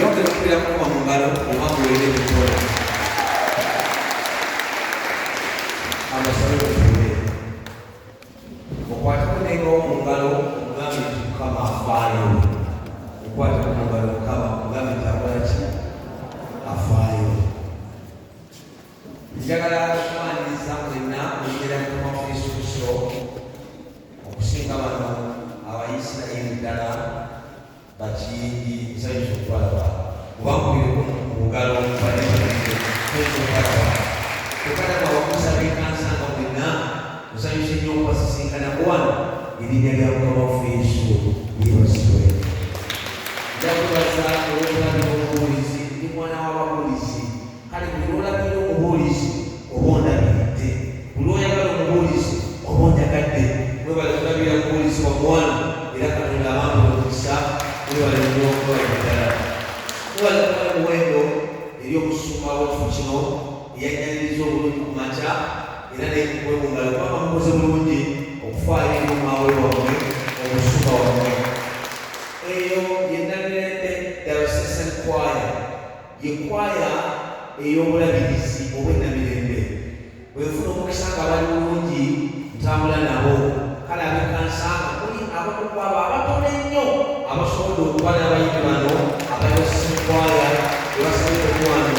Yongera okubira mukama mu ngalo oba nguwere ebikola. Abasabe batuule. Okwateko nengawo mu ngalo omugambe nti Mukama afaayo. Okwateko mu ngalo Mukama omugambe nti akola ki? Afaayo. Njagala okwaniriza mwenna mu linnya lya Mukama waffe Yesu Kristo okusinga bano Abayisirayiri ddala Bakiyingi nsanyuse okubalaba mubankubireko mu bugalo bane banange nsanyuse okubalaba kyokka nabo abakuusa b'ekansa nga mwenna nsanyuse nnyo okubasisinkanako wano erinnya lya Mukama waffe Yesu lyebazibwe. Nja kwebaza olw'okulabira omubuulizi ndi mwana w'ababuulizi Kale buli lw'olabirira omubuulizi oba ondabiridde, buli lw'oyagala omubuulizi oba onjagadde. Mwebale kulabirira mubuulizi wammwe wano era Katonda abampe omukisa. Mwebale nnyo, mwebalire ddala. Mwebale kuwaayo muwendo eri omusumba w'ekifo kino eyannyaniriza obulungi ku makya era naye mukube mu ngalo kubanga mukoze bulungi okufaayo eri omwawe wammwe, omusumba wammwe. Eyo ye Namirembe Diocesan Choir. Ye kkwaya ey'Obulabirizi obw'e Namirembe. Bwe nfuna omukisa nga bali bulungi ntambula nabo. Kale ab'e Kansanga muli abamu ku abo abatono ennyo abasobodde okuba n'abayimbi bano aba Diocesan Choir be basabye omukwano.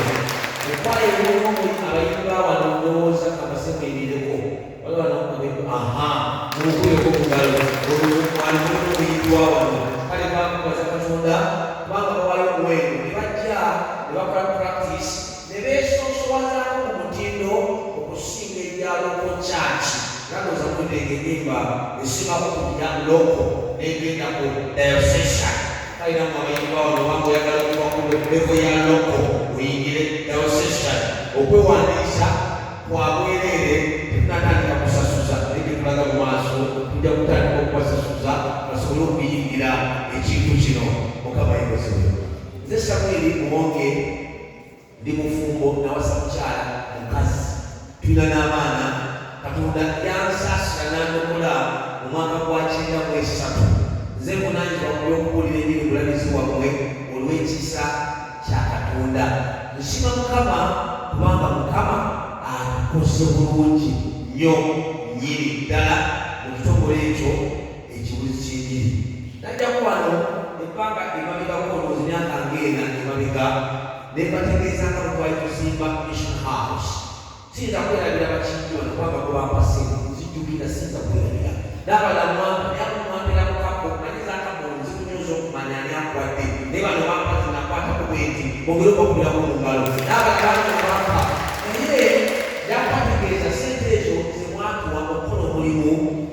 Mu kkwaya emu omuli abayimbi ba wano ndowooza kambase muyimirireko. Waliwo wano abayimbi, aha, mumukubireko mu ngalo. Ono ali mulimu omuyimbi wa wano. Kale bamubaza Katonda kubanga bawaayo omuwendo ne bajja ne bakola practice ne beesoosowazaako ku mutindo okusinga egya local church. Era ndowooza muwulidde ng'ennyimba esimako ku gya local n'egenda ku diocesan. Kale nammwe abayimbi ba wano obanga oyagala okuva ku level ya local oyingire diocesan, okwewandiisa kwa bwereere, tetunatandika kusasuza naye gye tulaga mu maaso tujja kutandika okubasasuza basobole okuyingira ekintu kino. Mukama yeebazibwe. Nze Samwiri Muwonge, ndi mufumbo, nawasa mukyala mukazi, tulina n'abaana. Katonda yansaasira n'andokola mu mwaka gwa 93. Nze nvunaanyizibwa ku by'okubuulira enjiri Bulabirizi wammwe olw'ekisa kya Katonda. Nsima Mukama kubanga Mukama atukoze bulungi nnyo nnyini ddala mu kitongole ekyo ekibulizi ky'enjiri. Najjako wano ebbanga emabegako, ndowooza emyaka ng'ena emabega, ne mbategeeza nga bwe twali tuzimba Mission House. Siyinza kwerabira bakingi wano kubanga bo bampa ssente nzijjukira siyinza kwerabira n'abalala mwampa naye abamu mwampera mu kabbo manyi za kabbo nzikunyoza okumanya ani akuwadde naye bano bampa zinakwatako bwenti bongere okubakubirako mu ngalo n'abalala bangi bampa naye njakubategeeza ssente ezo ze mwatuwa okukola omulimu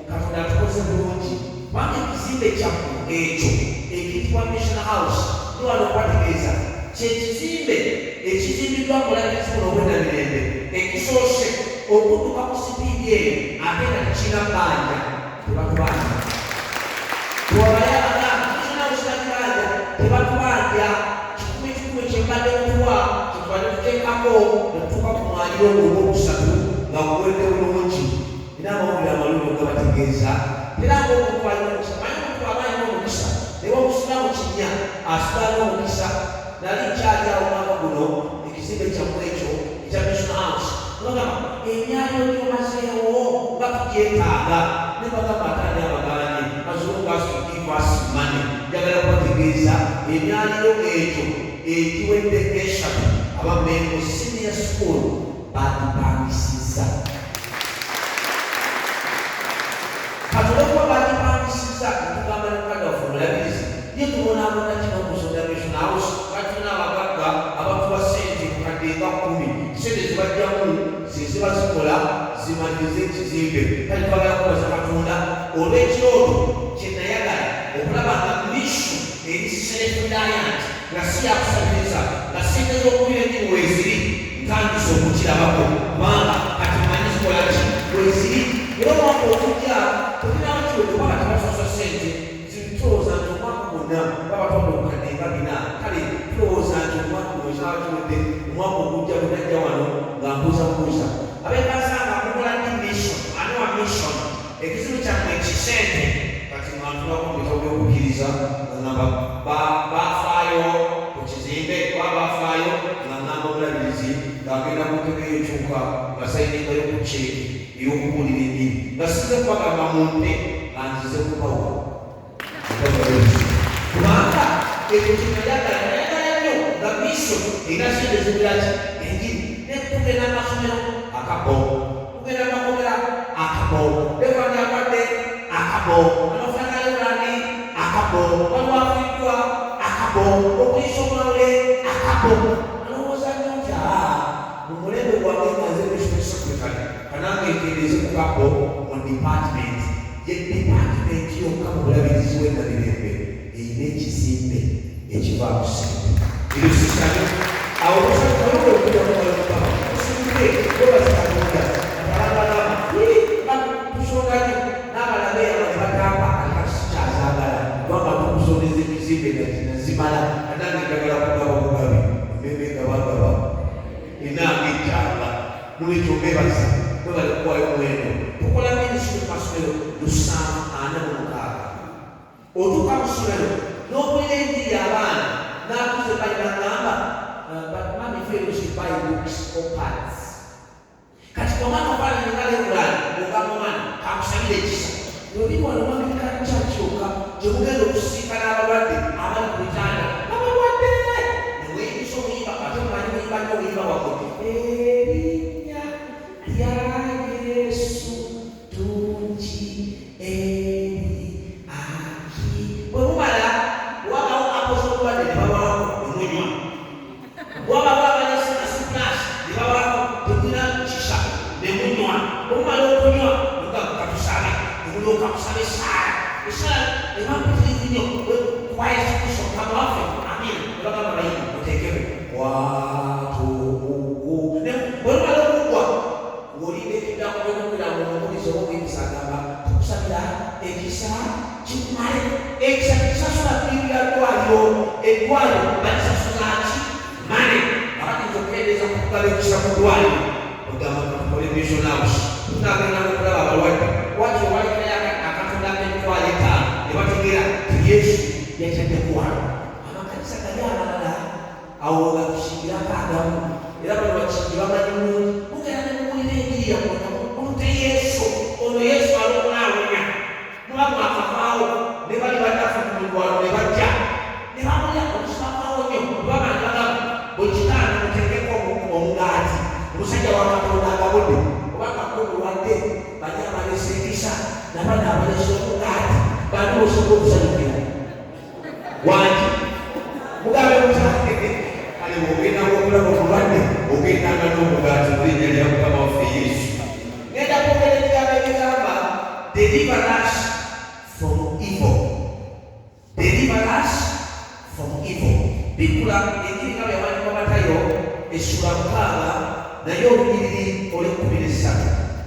Katonda atukoze bulungi kubanga ekizimbe kyammwe ekyo ekiyitibwa Mission House ndi wano okubategeeza kye kizimbe ekizimbiddwa mu Bulabirizi buno obw'e Namirembe ekisoose okudduka ku sipiidi eyo ate nga tekirina bbanja. Tebatubanja. Tewabayo abagamba Mission House bagibanja, tebatubanja. Kikumi kikumi kye mbadde mutuwa kye tubadde tuteekako ne tutuuka ku mwaliro ogwo ogwokusatu nga guwedde bulungi. Nina amawulire amalungi okugabategeeza era ng'omuntu alina omukisa, manyi omuntu bw'aba alina omukisa ne bw'omusula mu kinnya asula n'omukisa. Nali nkyali awo omwaka guno ekizimbe kyammwe ekyo ekya Mission House ne bagamba emyaliro gy'omazeewo nga tugyetaaga ne mbagamba ate ani abagaanye as long as you give us money. Njagala kubategeeza emyaliro egyo egiwedde esatu aba Mengo Senior School bagipangisizza. Kati olwokuba bagipangisizza netugamba ne mukadde waffe omulabirizi ye tubonaabona kino okusonda Mission House nga tulina abagagga abatuwa ssente bukadde nga kkumi ssente zebajjamu zeziba zikola zimalirize ekizimbe kale twagala kwebaza Katonda olw'ekirooto kye nayagala okulaba nga mission eri self reliant nga si yakusabiriza nga ssente z'okubira enjiri weeziri ntandise okukirabako kubanga kati mmanyi zikola ki weeziri era omwaka ogujja tetunaba kiwedde kubanga tebasasula ssente tulowooza nti omwaka gwonna babatwala obukadde nga bina kale tulowooza nti omwaka guno kyaba kiwedde omwaka ogujja bwe najja wano nga mbuuza bubuuza abekansanga mukola ddi mission ani wa mission Ekizibu kyammwe kisente kati mwantulako mu bitabo by'okukkiriza nga ngamba bafaayo ku Kizimbe wabafaayo nga ngamba omulabirizi ng'agenda mu ntebe y'ekyuka nga sayiningayo ku ceeki ey'okubuulira enjiri, nga size kubagamba mumpe, nga nzize kubawa, kubanga ekyo kyenayagala, nayagala nnyo nga mission erina sente zibiraki enjiri. Nekugenda amasomero akabo, kugenda amakomera akabo, levandi alwadde akabo, amafuta ga levandi akabo, waliwo afiiriddwa akabo, okuliisa omulawule akabo. Alowooza nnyo nti aa mu mulembe gwange nga nze mission secretary, kanange nkendeeze ku kabo mu department. Ye department yokka mu bulabirizi bw'e Namirembe erina ekizimbe ekivaamu ssente. Eryo si ssanyu? Awo omusajja okujja mu mwoyo Mukama tusumbuke, webaza Katonda atalanga n'ama tusonda nnyo n'abalala beeyama ne batampa, ate kati sikyazaagala kubanga tukusondeza ebizimbe nazimala. Nange njagala kugaba bugabi, emmeeme gabagaba enange ejjanga. Nolwekyo mbebaza, mwebale kuwaayo muwendo. Tukola minisitule mu masomero 746. Otuuka mu ssomero n'obuulira enjiri abaana n'atuuza ebbali n'agamba, "But mummy fail to buy books or pads." Kati omwana ofaananye nga Levuland, ogamba omwana kakusabira ekisa. Bwebiri wano mu Anglican Church yokka gye mugenda okusisinkana abalwadde abali ku bitanda, abalwadde ne weeyimisa obuyimba, ate mumanyi muyimba nnyo obuyimba bwammwe, erinnya lya Yesu ddungi eri aki. Bwe mumala wabawo akoze obulwadde ne babaako ne munywa, wabawo abalesi asiplasi ne babaako, temulina kisa ne munywa. Bwe mumala okunywa muga katusabe, ne mulyoka musaba essaala. Essaala eba mpitirivu nnyo kuba Yesu Kristo Mukama waffe, amina. Ne bagamba bayimbi muteekemu watuuku. Bwe lumala okuggwa ng'olinda ekiddako by'okugira nga omubuulizi oba omuyigiriza agamba tukusabira ekisa kikumale. Ekisa tekisasula bbiiru ya ddwaliro. Eddwaliro balisasuza ki? Mane abayinza okukendeeza ku kugaba ekisa mu ddwaliro ogamba katukole mission house, tunaagenda okulaba abalwadde, wakiri walekayo akatunda ak'emitwalo 5 ne bategeera nti Yesu yakyaddeku wano. Amakanisa gali amalala awo gatusingirako agamu, era bano bakingi bamanyi bulungi. Mugenda ne muwulira enjiri yammwe nga mukute Yesu ono, Yesu alokola, awonya. Muba mwakavaawo ne bali bannaffe ku mulwano ne bajja ne bamulya okusabaawo nnyo baba ne bagamba bwe kitaano muteekeko omugaati, omusajja wa Katonda agabudde, obanga gwe mulwadde bali abalese ekisa nabano abalese omugaati, bani osobola okusanyukira wangi mugambe mukyake. Kale bw'ogenda okulaba omulwadde ogendanga n'omugaati mu linnya lya Mukama waffe Yesu. Ngenda kwogera ebigambo ebigamba "Deliver us from evil", "Deliver us from evil". Bikula enjiri nga bw'eyawandiikibwa Matayo essula 6 naye olunyiriri olw'e13.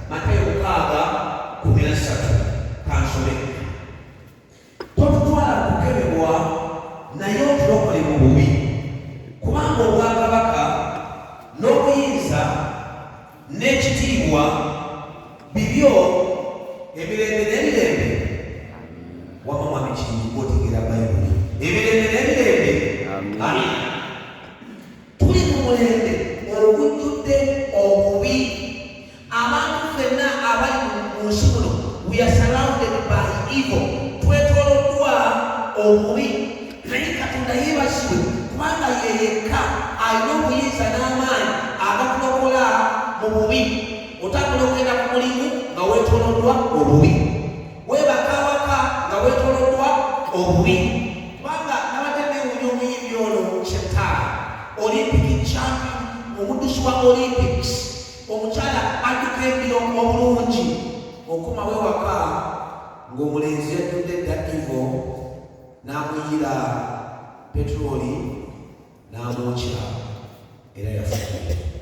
Matayo 6:13, kansome. "Totutwala kukemebwa, naye otulokole mu bubi, kubanga obwakabaka n'obuyinza n'ekitiibwa bibyo emirembe n'emirembe." Wama mwami Kiyingi, otegeera Bayibuli. Emirembe n'emirembe, amina. Tuli mu mulembe ogujjudde obubi. Abantu ffenna abali mu nsi muno, we are surrounded by evil, twetooloddwa obubi. Naye Katonda yeebazibwe kubanga ye yekka alina obuyinza n'amaanyi agatulokola mu bubi. Otambula okugenda ku mulimu nga weetooloddwa obubi, weebaka awaka nga weetooloddwa obubi. Kubanga nabadde neewunya omuyimbi ono Cheptai, Olympic champion, omuddusi wa Olympics, omukyala adduka embiro obulungi, okomawo ewaka ng'omulenzi yajjudde dda evil, n'amuyira petulooli n'amwokya era yafudde.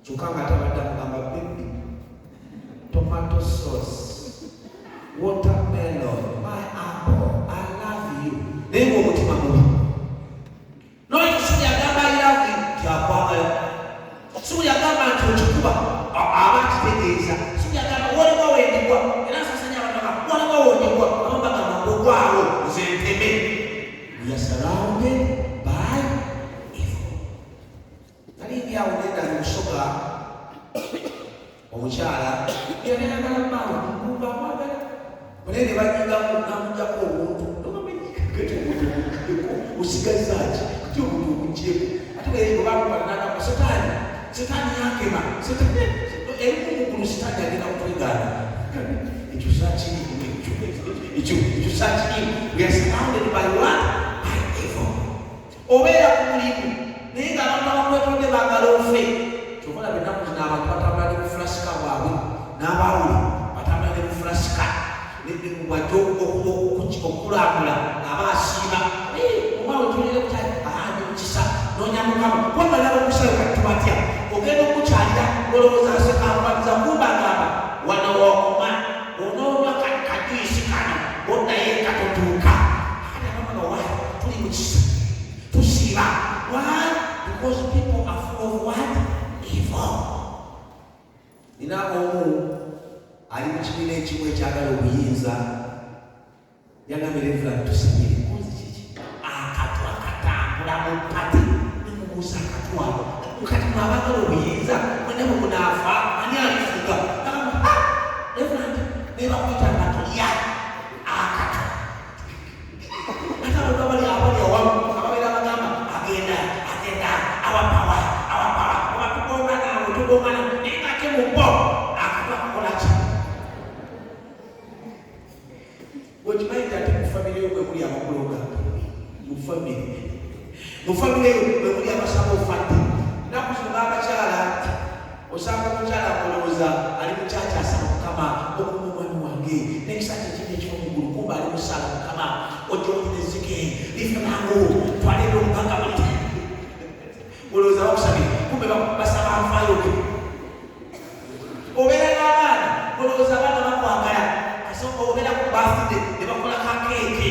Kyokka nga tabadde amugamba, "Baby, tomato sauce, watermelon, my apple, I love you," naye ng'omutima mubi. Nolwekyo si buli agamba "I love you" nti akwagala, si buli agamba nti okikuba aba akitegeeza, si buli agamba waliwo wendigwa. Era nsasanya abantu bagamba waliwo wondigwa, abamu bagamba ngogwawo nze nteme. We are surrounded by Naye ne banyigamu n'amugyako obuntu. Osigazza ki? Kati obuntu obugyeko. Ate bwe bamukwata n'agamba Setaani, Setaani yankema, Setaani erimu mu ggulu Setaani agenda kutwegaana. Ekyo saakiriimu, ekyo saakiriimu. We are surrounded by what? By evil. Obeera ku mulimu naye ng'abantu abakwetolodde baagala ofe. Kyova olaba ennaku zino abantu batambula ne bufulasika bwabwe n'abaawule batambula ne bufulasika bwajja okulambula aba asiiba omwawe tulire kukyali andi mukisa noonya mukama kubanga naba omusawo kati tubatya ogenda okukyalira olowooza aseka akwatiza kumba agamba wano wokoma onoonywa kajuisi kano oddayo eka totuuka. Akati abamama why tuli mu kisa tusiiba why because people are full of what evil. Nina omu ali mu kibiina ekimu ekyagala obuyinza yagambye Reverend tusabire kozi kiki akatwa katambula mu pati nemubuuza akatwa kati mwabagala obuyinza mwena bwe munaafa ani alifuga nagamba Reverend nebakwita nga tolya akatwa ate abantu abali abali awamu ababeera bagamba agenda agenda awapawa awapawa oba tugongana awo tugongana naye ngate mu bo akatwa kakola ki okimanyi nti ate mu famire yo bwe muli abakuloga mu famire mu famire yo bwe muli abasaba ofadde ennaku zino n'abakyala osanga omukyala akulowooza ali mu kyaki asaba mukama okuma omwami wange n'ekisa kye kiri ekiva mu ggulu kumba ali musaala mukama ojja onyinezike life mangu twalenda omugagga buli olowooza bakusabire kumbe basaba nfayo obeera n'abaana olowooza abaana bakwagala kasooka obeera ku birthday ne bakola ka keeke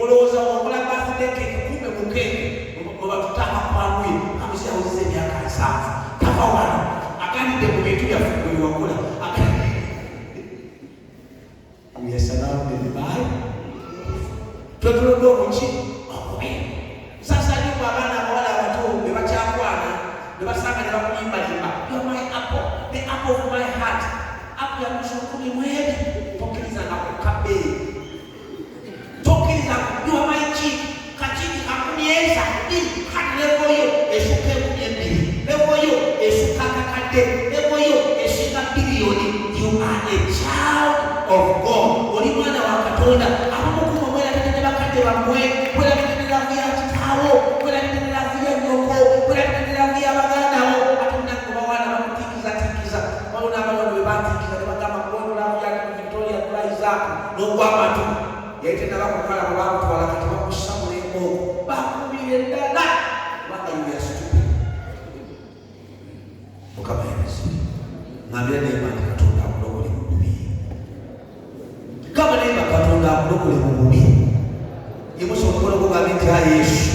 olowooza okola birthday keeke kumbe mu keeke mwe batuta akakwanguye kamusi awezeza emyaka 70 tava wano aganidde mu bintu byaffe bwe wakola. We are surrounded by twetolodde obuki obubi. Sasa nyo abaana abawala abato be bakyakwana ne basanga ne bakulimbalimba you are my apple, the apple of my heart. Apple ya nusu 12 tokkirizanga kukka bbeeyi tokkiriza you are my chief kachiki kakumi esa bbiri kati level yo esukka 2000 level yo esukka kakadde level yo esinga biliyoni. You are a child of God, oli mwana wa Katonda. Abamu ku mmwe mwerabidde ne bakadde bammwe, mwerabidde ne love ya kitaawo, mwerabidde ne love ya nnyoko, mwerabidde ne love ya baganda bo. Ate munnange bawaana bakutiikizatiikiza waliwo n'abaliwo be batiikiza ne bagamba kuwano love ya Victoria Isaac n'ogwamatu yali tenaba kukalaba bamutwala kati bakusamula embooko bakubira eddala kubanga you are stupid. Mukama yebazibwe. Ngambira neighbour nti Katonda akulokole mu bubi. Gamba neighbour Katonda akulokole mu bubi. Yimusa omukono gwo ogambe nti ayi Yesu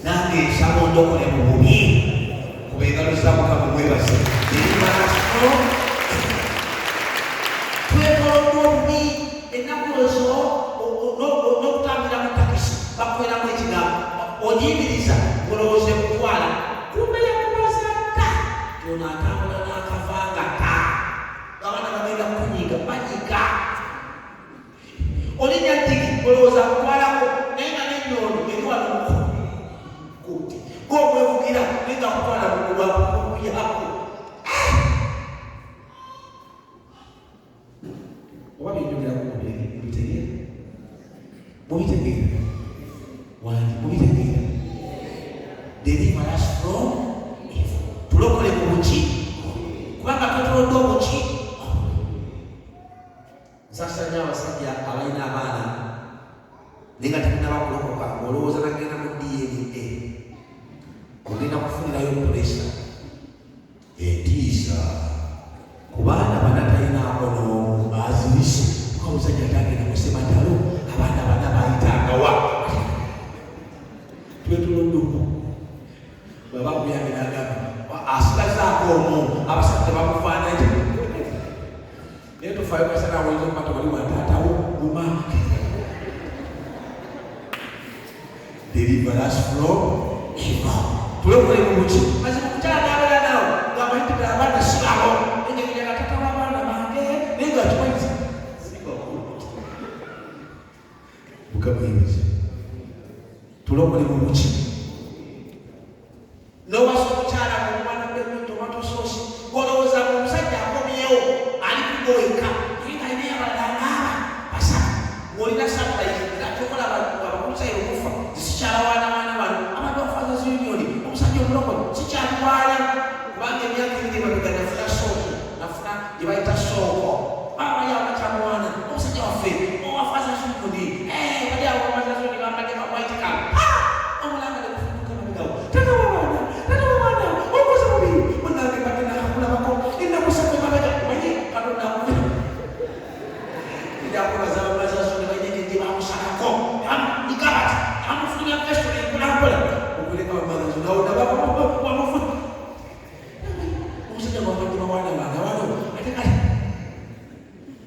nange nsaba ondokole mu bubi. Kuba engalo za Mukama omwebaze. Deliver us from twetoloddwa obubi ennaku ezo n'okutambulira mu takisi bakuweramu ekigambo ogiyimiriza olowooza ekutwala kumbe yakubaza dda ono atambula n'akavanga ta abaana bagenda kukunyiga banyiga olinya ddigi olowooza akutwalako naye nga n'ennyondo eri wano kuti gw'okwevugira naye nga akutwala lwakuyako oba byenjogerako mubitegeera mubitegeera wangi mubitegeera deliver us from evil tulokole mu buki kubanga twetolodde obuki. Nsasira nnyo abasajja abalina abaana naye nga temunaba kulokoka ng'olowooza nagenda mu DNA ogenda kufunirayo pressure entiisa ku baana bana talinaako n'omu azirise kuba omusajja atagenda musematalo abaana bana bayitangawa twetolodde bwaba akuyambye n'agamba asigazaako omu abasajja bamufaananyi naye tofaayo kasana oyinza okuba tewali wa taatawo guma. Deliver us from evil, tulokole mu buki mazima omukyala n'abeera naawe ng'amanyi nti ddala abaana si babo naye nga tata w'abaana bange naye nga kimanyi si bakulu. Tulokole mu buki? N'owasa omukyala ng'omwana gwe tomato sauce, ng'olowooza ngu omusajja akomyewo ali kugoweka, naye nga alina abalala ngaaba basatu, ng'olina surprise era kyokola abakusaire okufa zisikyalawaanawaana bano abantu ba Fathers Union, omusajja omulokole sikyalwana kubanga emyaka ebiri emabega nafuna sooko, nafuna gye bayita sooko, baba bali abakyamuwaana omusajja waffe owa Fathers Union, bali awo Fathers Union bambadde ka white ka omulanga ne gufuuka mabegawo. Tata w'abaana, tata w'abaana, okoze bubi munange, mbadde nakakulabako ennaku ssatu emabega. Omanyi Katonda akuvira njakwebaza abamazazo ne balina engeri gye bamusalako bamunika bati bamufunira vestry empolampola okuleka bamazazo nawo nabamufuna omusajja gwabadde bawaana baana wano ate kati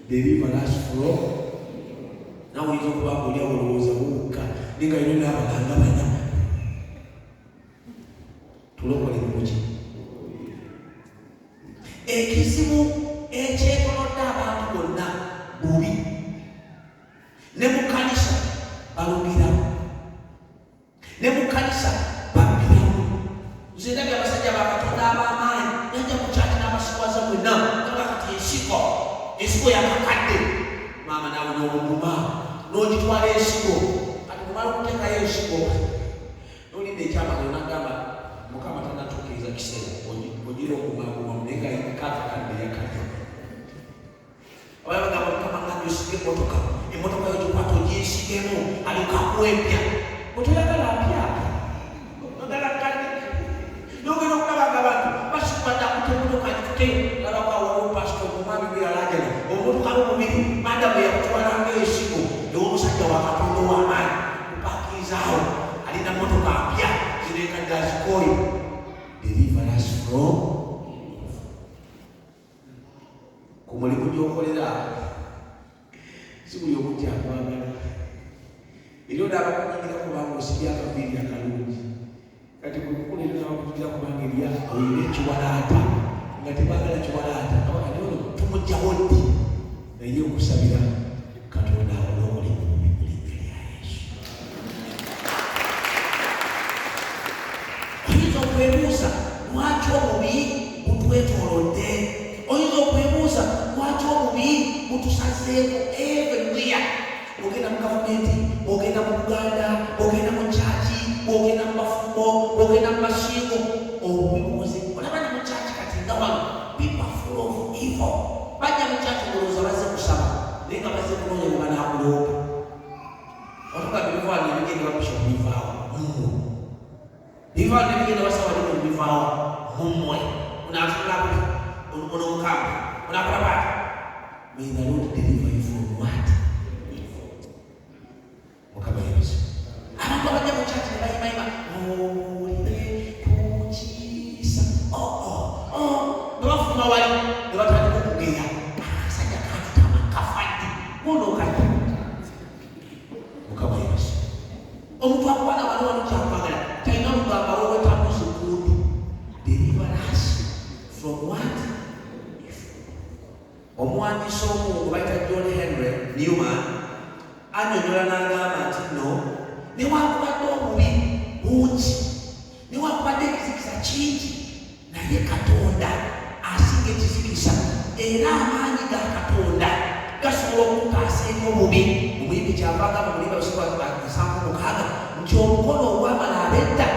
deliver us from. Nawe oyinza okuba nga oli awo olowooza wuuka, naye nga yino n'abalanga bana. Tulokole muki? Ekizibu ekyetolodde abantu bonna bubi, ne mu kkanisa balugiramu, ne mu kkanisa babbiramu. Nze ndabye abasajja ba Katonda ab'amaanyi najja mu kyaki n'abasiwaza mwenna nga kati ensigo, ensigo yakakadde maama, naawe n'obuguma n'ogitwala ensigo. Kati bwemala okuteekayo ensigo n'olinda ekyamagero, n'agamba Mukama tanatuukiriza kiseera ogira ogumagumamu, naye nga kakakadde yakalya. Abala bagamba Mukama ngambye osige emmotoka, emmotoka yo gikwata oginsigemu alyoka akuwa empya. Otoyagala mpya, oyagala kadde. Nogenda okulaba nga abantu basikubadde akuta emmotoka agituteyo, labako awaliwo pasita omwami gwe yalajana obumotoka bwe bubiri, madamu yakutwalanga ensigo ew'omusajja wa Katonda ow'amaanyi kupakirizaawo, alina motoka mpya, zino enkadde azikooye. Deliver us from. Ku mulimu gy'okolera si buli omu kyakwagala, era onaabakunyingira kubanga osibye akaviiri akalungi. Kati bwekukula era onaabakunyingira kubanga erya olina ekiwalaata, nga tebaagala kiwalaata, abakati ono tumugjawo ddi? Naye okusabira Katonda akulokole mu bubi mu linnya lya Yesu. Oyinza okwebuuza lwaki obubi butwetoolodde, oyinza okwebuuza lwaki obubi butusazeeko everywhere. Ogenda mu gavumenti, ogenda mu Buganda, ogenda mu kyaki, ogenda mu bafumbo, ogenda mu basingo, obubi bukoze. Olaba ne mu kyaki kati nga wano people are full of evil. Bajja mu kyaki kulowooza bazze kusaba, naye nga bazze kunoonya bwe banaakuloopa. Watugambye bivaano ebigenda babishopu bivaawo mummwe, bivaano ebigenda basawa lino bivaawo mummwe. Ono atunula bubi, ono mukambwe, ono akola bwati. May the Lord deliver you from what? Evil. Mukama yebaze. Abantu abajja mu kyaki ne bayimayima owulire kukiisa ne bafuluma wali ne batandika okugeya akasajja katutama kafadde gono kati. Mukama yebaze. Omuntu akwana wano wano kyakwagala talina lugamba wewetamuzi kundu. Deliver us from what? Omuwandiisi omu gwe bayita John Henry Newman annyonnyola n'agamba nti nno newankubadde obubi bungi, newankubadde ekizikiza kingi, naye Katonda asinga ekizikiza, era amaanyi ga Katonda gasobola okutaasa eri obubi. Omuyimbi kyava agamba mulimba 76 nti omukono ogwamala abedda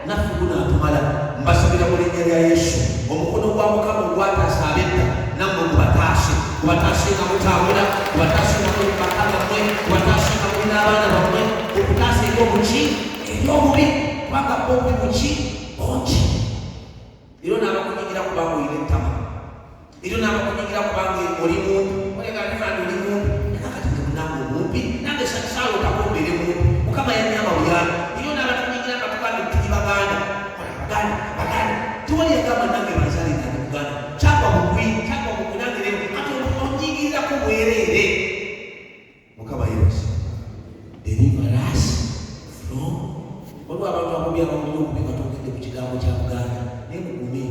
naffe gunaatumala. Mbasabira mu linnya lya Yesu, omukono gwa Mukama ogwataasa abedda nammwe gubataase, gubataase nga mutambula, gubataase nga muli mu maka gammwe, gubataase nga muli n'abaana bammwe, gukutaase eri obuki, eri obubi, kubanga bwo obubi buki bungi. Era onaabakunyigira kubanga olina ettama, era onaabakunyigira kubanga oli mumpi, olegandifandi oli mumpi, naye kati nze munange omumpi nange saalootako mbeere mumpi, Mukama yanyamba buyambi. Era onaabatunyigira nga tugambye tuli Baganda, Baganda, Baganda, tewali yagamba nange banzale nga ndi Muganda, kyagwa bugwi, kyagwa bugwi nange leero kati onyigirirako bwereere. Mukama yebaze. Deliver us from. Waliwo abantu ababi abawulira obubi nga twogedde ku kigambo kya Buganda, naye mugume,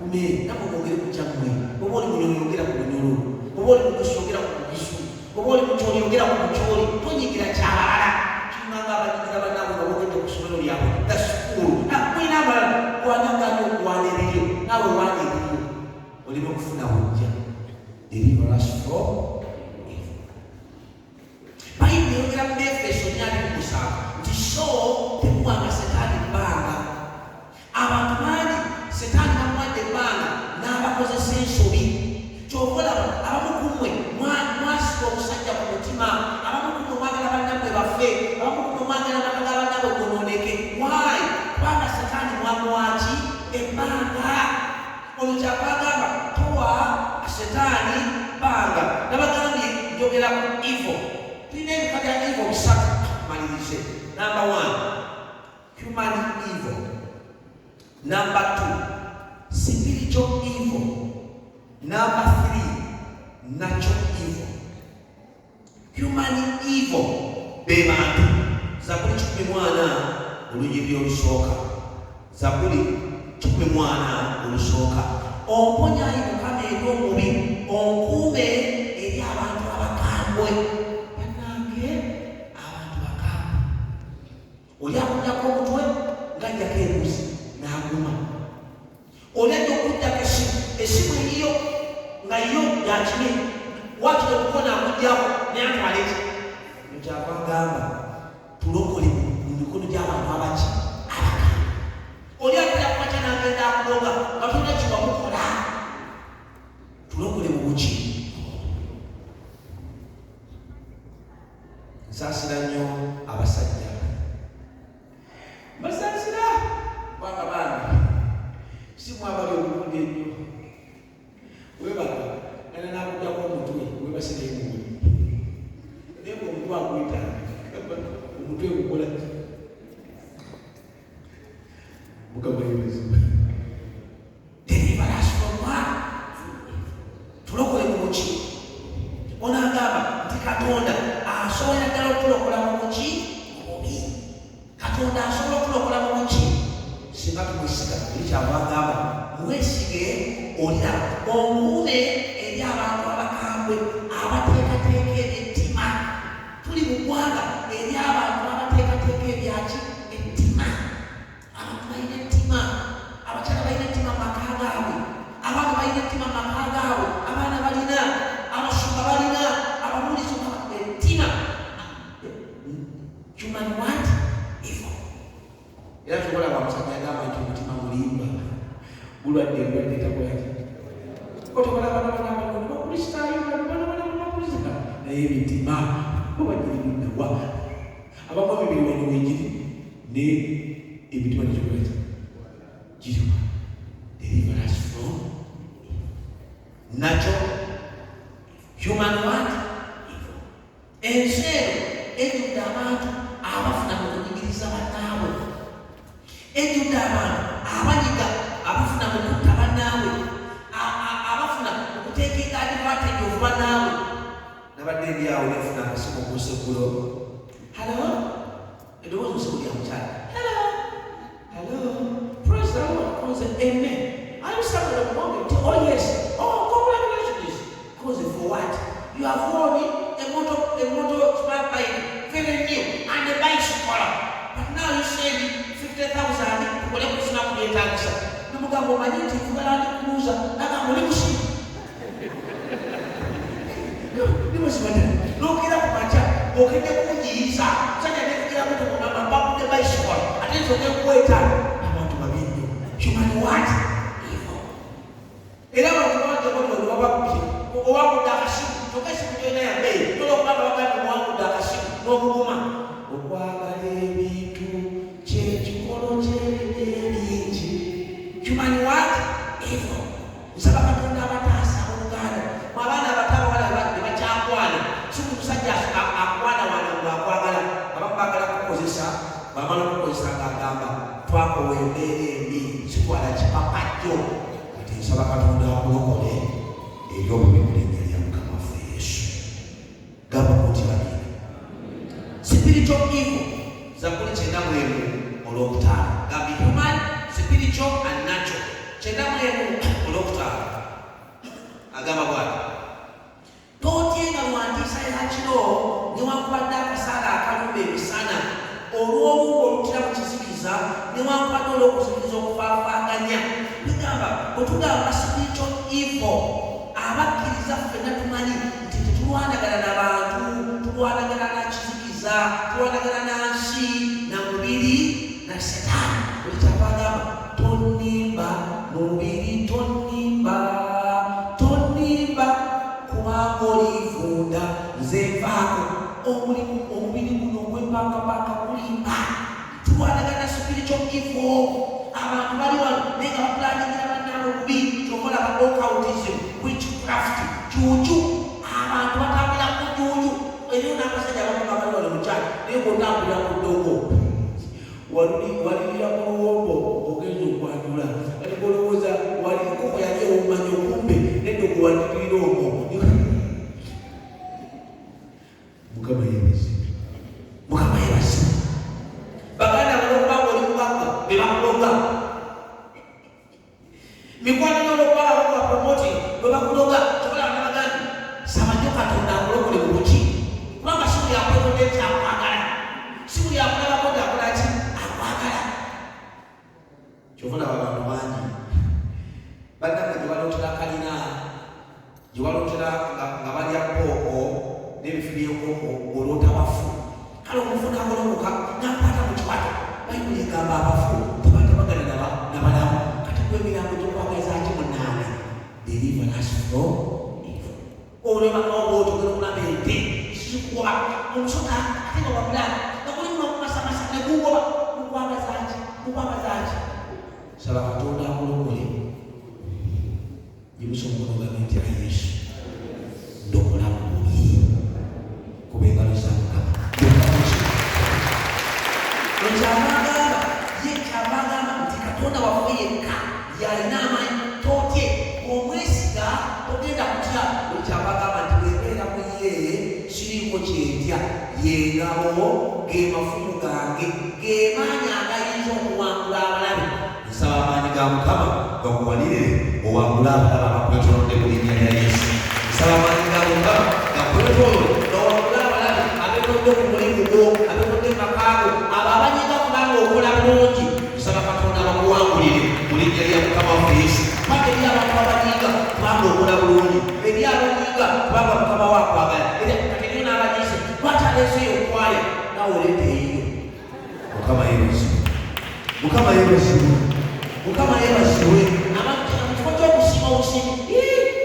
mugume, nammwe mwogere ku kyammwe. Oba oli Munyoro, yogera ku Bunyoro, oba oli Mugisu, yogera ku Bugisu, oba oli Mukyoli, yogera ku Mukyoli, tonyigira kyabalala. Kiringa nga abanyigira bannaabwe nga boogedde ku ssomero. okufuna bujja. Deliver us from evil. Bayibuli eyogera mu Efeso 4:27 nti so temuwanga Setaani bbanga. Abantu bangi Setaani bamuwadde ebbanga n'abakozesa ensobi. Kyova olaba abamu ku mmwe mwasika omusajja ku mutima, abamu ku mmwe mwagala bannammwe bafe, abamu ku mmwe mwagala amaka ga bannammwe gonooneke. Why? Kubanga Setaani mwamuwa ki? Ebbanga. Ono kyava agamba towa Setaani bbanga. Nabagambye njogera ku evil. Tulina ebika bya evil bisatu, malirize. Number one, human evil. Number two, spiritual evil. Number three, natural evil. Human evil be bantu. Zabuli 14 olunyiriri olusooka. Zabuli 14 olusooka. Omponya ayi Mukama eri omubi, onkuume eri abantu abakambwe. Bannange, abantu bakambwe. Oli akugyako omutwe ng'ajjako embuzi n'aguma. Oli ajja okugyako essimu, essimu eriyo nga yo yakime, wakiri omukono akugyako naye atwala eki. Kyava agamba tulokole mu mikono gy'abantu abaki? Abakambwe. Oli atera kumakya n'agenda akuloga nga tolina kiwamukola. Tulokole mu buki. Nsaasira nnyo abasajja, mbasaasira kubanga bambi si mwe abali obulungi ennyo. Webaka nana nakugyako omutwe, webase naye mubuli, naye nga omutwe agwetaaga, omutwe gukola ki? Mukama yebazibwe. Deliver us from what? Tulokole mu buki? Ono agamba nti Katonda asobola ddala okutulokola mu buki? Mu bubi. Katonda asobola okutulokola mu buki singa tumwesiga. Eri kyava agamba mwesige oliraba. Onkuume eri abantu abakambwe abateekateeka ebyettima. Tuli mu ggwanga eri abantu abateekateeka ebyaki? Ettima. Abantu balina ettima, abakyala balina ettima mu maka gaabwe, abaana balina ettima mu maka gaabwe, abaana balina, abasumba balina, ababuulizi ettima. Human what? Evil. Era kyobalaba omusajja agamba nti omutima mulimba, gulwadde endwadde etakolaki. Otokola abana bana abalongo bakristaayo bano bana bana bakristaayo, naye emitima oba giri luddawa? Abamu emibiri wano wegiri, naye emitima tegikolaki? Giriwa. Deliver us from natural human what? Evil. Ensi eno ejjudde abantu abafuna mu kunyigiriza bannaabwe, ejjudde abantu abanyiga, abafuna mu kutta bannaabwe, abafuna mu kuteekinga advantage of bannaabwe. Nabadde ndi awo nefuna akasimu okuseggulo. Hello, eddoboozi osimu lya mukyala. Hello, hello, praise the Lord. Koze amen. Are you Samuel Muwonge? Oh yes. Oh, congratulations. Koze for what? You have won a motor smart bike, very new, and a bicycle, but now you said 50,000 tukole kufuna kubyetagisa. Namugamba omanyi nti nvuga Land Cruiser. Nagamba oli musiru. Nokera ku makya okedde kunyiiza sajja nevugira moto kugamba mpakudde bicycle ate nsoke nkweta. Abantu babi nnyo. Human what? Evil. Era abantu bangi bababbye. Owangudde akasimu, kyokka esimu gyolina ya bbeeyi, tola okubanga bagambye muwangudde akasimu n'obuguma. Okwagala ebintu kyekikolo ky'ebibi ebingi. Human what? Evil. Nsaba Katonda abataasa abooluganda. Mwe abaana abato abawala be bakyakwana, si buli musajja akwana wano ng'akwagala. Abamu baagala kukozesa, bamala okukozesa ng'agamba twakowa embeera embi, sitwala kipapajjo. Kati nsaba Katonda akulokole eri obubi mu linnya lya Mukama waffe Yesu. Gamba nti amiina. Spiritual evil, Zabuli 91 olwokutaano. Gambi human, spiritual and natural. 91 olwokutaano agamba bwati: totyenga lwa ntiisa ya kiro, newankubadde akasaale akalumba emisana, olw'olumba olutira mu kizikiza, newankubadde olw'okuzikiriza okufaafaaganya. Tugamba bwe tugamba spiritual evil, abakkiriza ffenna tumanyi nti tetulwanagana na bantu, tulwanagana na kizikiza, tulwanagana na nsi, na mubiri, na Setaani. Buli kyava agamba, "Tonnimba mubiri, tonnimba, tonnimba, kubanga olivunda nze nvaako." Omulimu omubiri guno ogw'empankapaka gulimba. Tulwanagana spiritual evil. Abantu bali wano naye nga bapulaningira bannaabwe bubi. Kyova olaba occultism, witchcraft, juju. Abantu batambulira ku juju. Eriyo n'abasajja abamu nga bali wano mukyali, naye ng'otambulira ku ddogo, walirira ku luwombo, ogenza okwanjula, kati olowooza wali nkoko yali ewumanya, okumbe neddogo walirira omwo. Mukama yeebazibwe, Mukama yeebazibwe. Baganda, olwokubanga oli mugagga be bakuloga. Mikwano gyo, olwokubanga bakuwa promoting, bwe bakuloga. Kyobola nabagambye, saba nnyo Katonda akulokole mu buki, kubanga si buli akwetonde nti akwagala, si buli akulabako nti akola ki, akwagala. Kyova olaba abantu bangi bannange gye balootera kalina, gye balootera nga balya pork n'ebifi by'enkoko, ng'oloota bafu. Kale omufu n'agolokoka n'akwata mu kiwato. Bayibuli egamba abafu tebatabagana nabalamu. Kati gwe emirambo gikwagaza ki munnange? Deliver us from evil. Olwebaka obwotyo ogenda okulaba ente zikugoba, omusota ate nga wabulala nga gulimu n'okumasamasa ne gugoba. Mukwagaza ki? Mukwagaza ki? Saba Katonda akulokole. Yimusa omukono, ogambe nti, "Ayi Yesu, ndokola mu bubi." Kuba engalo za Mukama. Ndokola mu ki? Ekyava agamba ye, kyava agamba nti Katonda waffe yekka yalina amaanyi. Totye, omwesiga togenda kutya. Buli kyava agamba nti bwembeera mu ye siriiko kyentya. Yengabo, ge mafumu gange, ge maanyi agayinza okuwangula abalabe. Nsaba amaanyi ga Mukama gakuwanirire owangule abalabe abakwetolodde mu linnya lya Yesu. Nsaba amaanyi ga Mukama gakwetolole gawangule abalabe abetodde ku mulimu gwo, abetodde mu makaago, abo abanyiga kubanga okola bulungi. Nsaba Katonda bakuwangulire mu linnya lya Mukama waffe Yesu, kubanga eri abantu abanyiga kubanga okola bulungi, eri abanyiga kubanga Mukama wakwagala. Kati eriyo n'abanyiise, lwaki aleeseyo okwaya nawe oleeta eyiyo? Mukama yeebazibwe, Mukama yeebazibwe, Mukama yeebazibwe. Abantu mu kifo ky'okusiima obusiimi,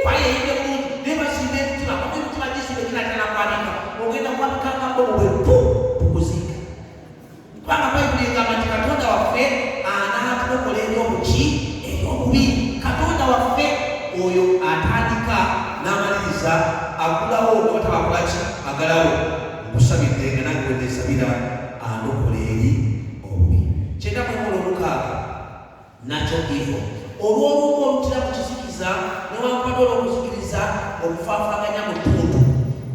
kwaya eyibye bulungi, naye basiima emitima kuba emitima gisiba eginatera kwabika. Ogenda kwabika nga bomu bwe pu tukuziika, kubanga Bayibuli egamba nti Katonda waffe anaatulokola eri obuki, eri obubi. Katonda waffe oyo atandika n'amaliriza, agulawo nobatabakolaki, agalawo. Nkusabidde nga nange wenesabira andokola eri obubi. 96 nakyo evil. Olw'olumu olutira mu kizikiza, newankubadde olw'okuzikiriza okufaafaaganya mu ttuntu.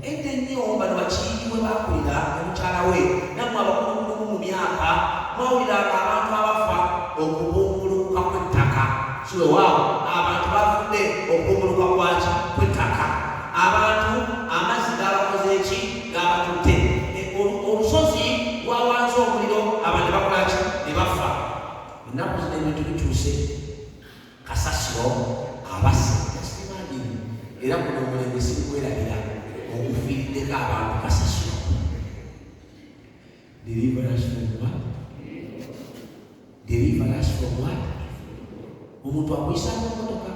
Edda ennyo bano bakiyingi bwe bakulira ne mukyala we, nammwe abakulukulumu mu myaka mwawuliranga abantu abafa okubumbulukuka kw'ettaka. Si weewaawo abantu bafudde okubumbuluka kwaki, kw'ettaka. Abantu amazzi gabakoze eki, gabatutte. Olusozi lwawanze omuliro, abantu ne bakolaki, ne bafa. Ennaku zino ebintu bituuse, kasasiro abase. Just imagine. Era guno omulembe sirikwerabira ogufiiriddeko abantu kasasiro. Deliver us from what? Deliver us from what? Omuntu akuyisaamu emotoka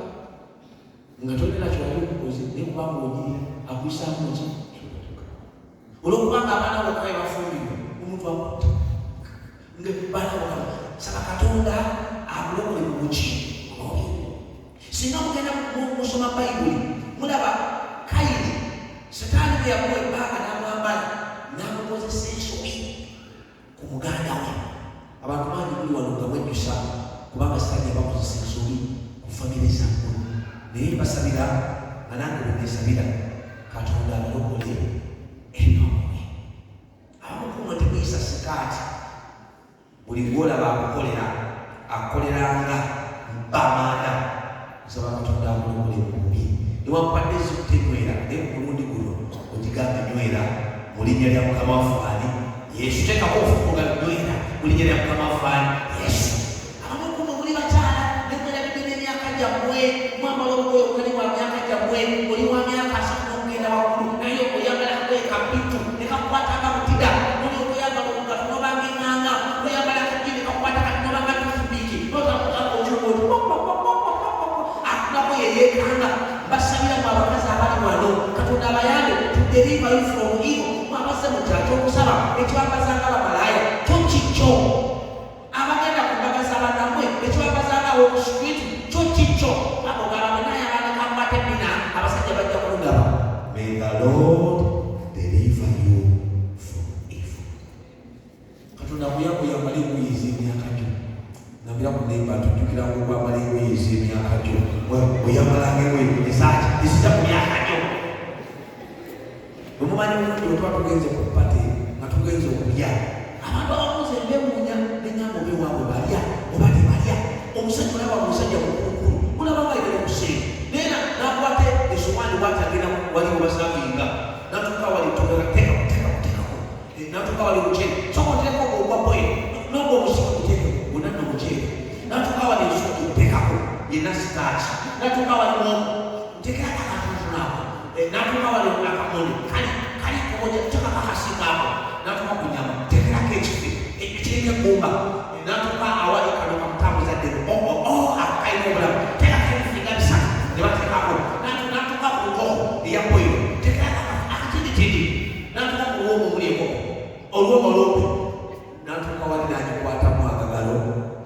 nga tolina kyewali omukozi, naye kubanga onyirira akuyisaamu ki, emotoka. Olwokubanga abaana bokka bebafumbirwa, omuntu akutta nga baana bokka. Saba Katonda akulokole mu buki, obubi. Singa mugenda musoma Bayibuli, mulaba Kayini, Setaani bwe yamuwa ebbanga n'amwambala n'amukozesa ensobi ku muganda we. Abantu bangi muli wano nga mwejjusa kubanga Sitaani yabakozesa ensobi ku famire zammwe, naye mbasabira nga nange bwe neesabira Katonda abalokole enobubi. Abamu kumwe temuyisa sikaati. Buli gwolaba akukolera, akukoleranga bamanda. Nsaba Katonda akulokole mu bubi. Newankubadde zikutenywera, naye ku mulundi guno ogigambe, "Nywera mu linnya lya Mukama waffe ani, Yesu." Teekako ofukuga, "Nywera mu linnya lya Mukama waffe ani, Yesu." Abamu kumwe muli bakyala nemwerabidde. deliver you from evil. Mwabazze mu kyakyo okusaba ekibambazanga bamalaaya kyo kikyo, abagenda ku mbaga z'abannamwe ekibambazanga ab'oku street kyo kikyo. Agogamba naye abaana kakwata ebbina, abasajja bajja kundaba. May the Lord deliver you from evil. Katonda akuyambe engoye ez'emyaka gyo. Nambira ku neighbor, tujjukiranga okwambala engoye ez'emyaka gyo. Oyambalanga engoye ezaki ezijja ku myaka gyo. Bwe mumanyi bulungi, bwe tuba tugenze ku party nga tugenze okulya, abantu abamuze mbewuunya, neŋŋamba oba ewaabwe balya oba tebalya. Omusajja olaba omusajja mukulukulu, mulaba nga ayina okusenga, naye nakwata esowaani bwati, agenda wali webasavinga, natuuka wali togera, teekako, teekako, teekako. Natuuka wali omuceere, soka oteekako ogwa boil nogwa omusika, guteekeko gwonna nno omuceere. Natuuka wali ensuku, teekako yenna starch. Natuuka wali muwogo, ntekerako akatonotono ako. Natuuka wali akamonde kali kali kogoja, teekako akasinga ako. Natuuka ku nyama, tekerako ekifi ekiriko eggumba. Natuuka awali kano kamutambuza ddene, oo ako kalina obulamu, teekako ebifinga bisatu ne bateekako. Natuuka ku nkoko eya boil, tekerako akatinditindi. Natuuka ku luwombo omuli enkoko, oluwombo lumpi, natuuka wali n'agikwatamu akagalo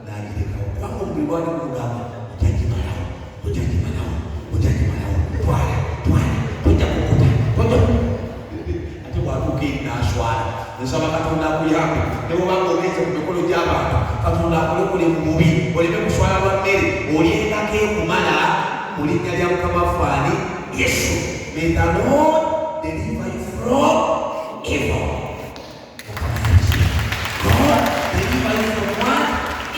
n'agirekawo, kubanga omubiri gwali gumugamba, ojja gimalawo, ojja gimalawo, ojja gimalawo, twala, twala, tojja kukuta, tojja. Ate bwatuuka eri n'aswala. Nsaba Katonda akuyambe, ne bwobanga ogenze ku mikolo gy'abantu, Katonda akulokole mu bubi, oleme kuswala lwa mmere, olyengako ekumala mu linnya lya Mukama waffe ani? Yesu. May the Lord deliver you from evil. Mukama Yesu. God deliver you from what?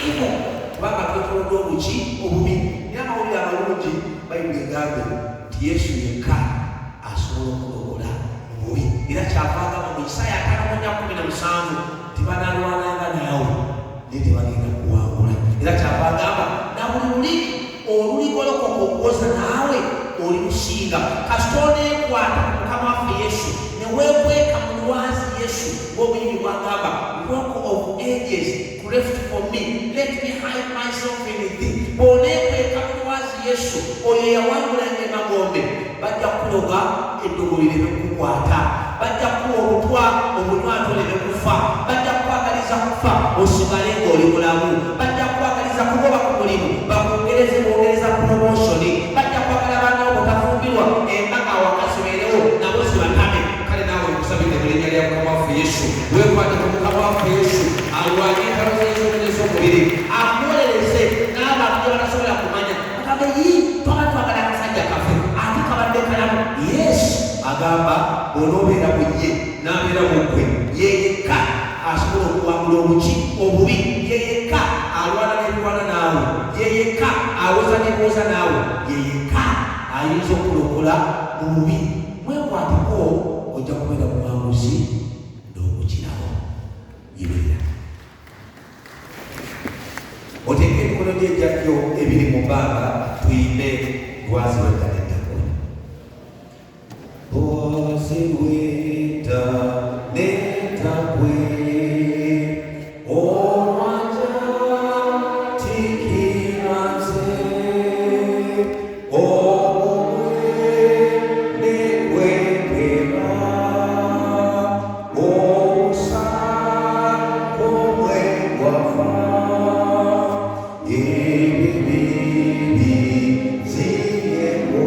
Evil. Kubanga twetolodde obuki? Obubi. Naye amawulire amalungi, Bayibuli egambye nti Yesu yekka asobola okulokola mu bubi. Era kyava agamba mu Isaaya 54:17 nti banalwananga naawe naye tebagenda kuwangula. Era kyava agamba na buli lulimi oluligolokoka okuwoza naawe olilusinga. Kasita oneekwata ku Mukama waffe Yesu ne weekweka mu lwazi Yesu, ng'omuyimbi bw'agamba, "Rock of Ages, cleft for me, let me hide myself in thee." Bw'oneekweka mu lwazi Yesu oyo eyawangula emagombe, bajja kukuloga eddogo lireme kukukwata, bajja kukuwa obutwa obunywa oleme kufa, bajja kukwagaliza kufa osigale ng'oli mulamu, bajja kukwagaliza kugoba ku mulimu bakwongereze bwongereza promotion, bajja kwagala abaana bo butafumbirwa, embaga awaka zibeerewo nabo zibatame. Kale naawe nkusabidde mu linnya lya Mukama waffe Yesu, weekwate ku Mukama waffe Yesu, alwanye entalo z'enzomene z'omubiri, akuwolereze n'abantu gye batasobola kumanya, bagambe, "Yi, twaba twagala akasajja kaffe ate kabadde kalamu." Yesu agamba bw'onoobeera mu ye n'abeera mu ggwe, ye yekka asobola okuwangula obuki? Obubi. Ye yekka alwana n'ebirwana naawe, ye yekka awoza n'ebiwoza naawe, ye yekka ayinza okulokola mu bubi. Mwekwateko, ojja kubeera muwanguzi n'okukirawo. Yimirira, oteeke emikono gye egya ddyo ebiri mu bbanga, tuyimbe Lwazi lw'Edda n'Eddagwe. Lwazi lw'Edda n'Eddagwe, olwajatikira nze, omumwe nekwekera, omusako mwe gwava, ebibi binziyeko,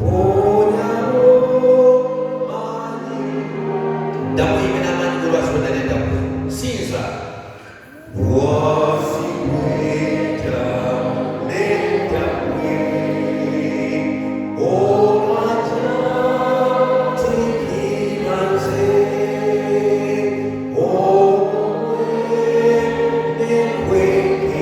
ponyawo maanyi. Ddamu yimbe n'amaanyi g'Olwazi lw'Edda n'Eddagwe. Sinza. Lwazi lw'Edda n'Eddagwe, olwajatikira nze, omumwe nekwekera.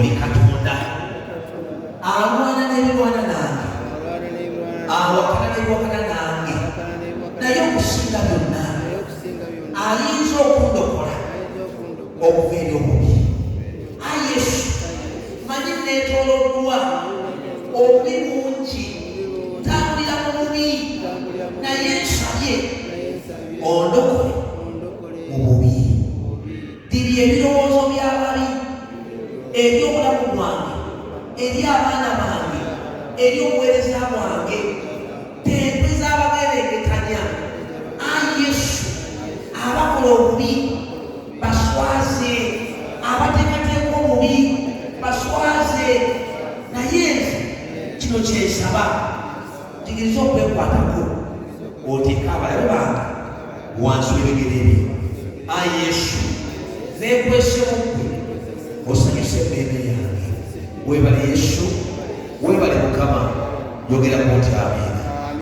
Oli Katonda alwana n'ebirwana nange, awakana n'ebiwakana nange, naye okusinga byonna ayinza okundokola okuva eri obubi. Ayi Yesu, manyi neetooloddwa obubi bungi, ntambulira mu bubi, naye nsabye ondokole mu bubi. Dibya ebirowoozo by'ababi eri obulamu bwange, eri abaana bange, eri obuweereza bwange, tenkwe z'abagerengetanya. Ayi Yesu, abakola obubi baswaze, abateekateeka obubi baswaze, naye nze kino kyensaba, njigiriza okwekwatako, oteeke abalabe bange wansi w'ebigere byo. Ayi Yesu, neekwese mu ggwe, osanyuse emmeeme yange. Weebale Yesu, weebale Mukama. Yogera bw'oti amiina.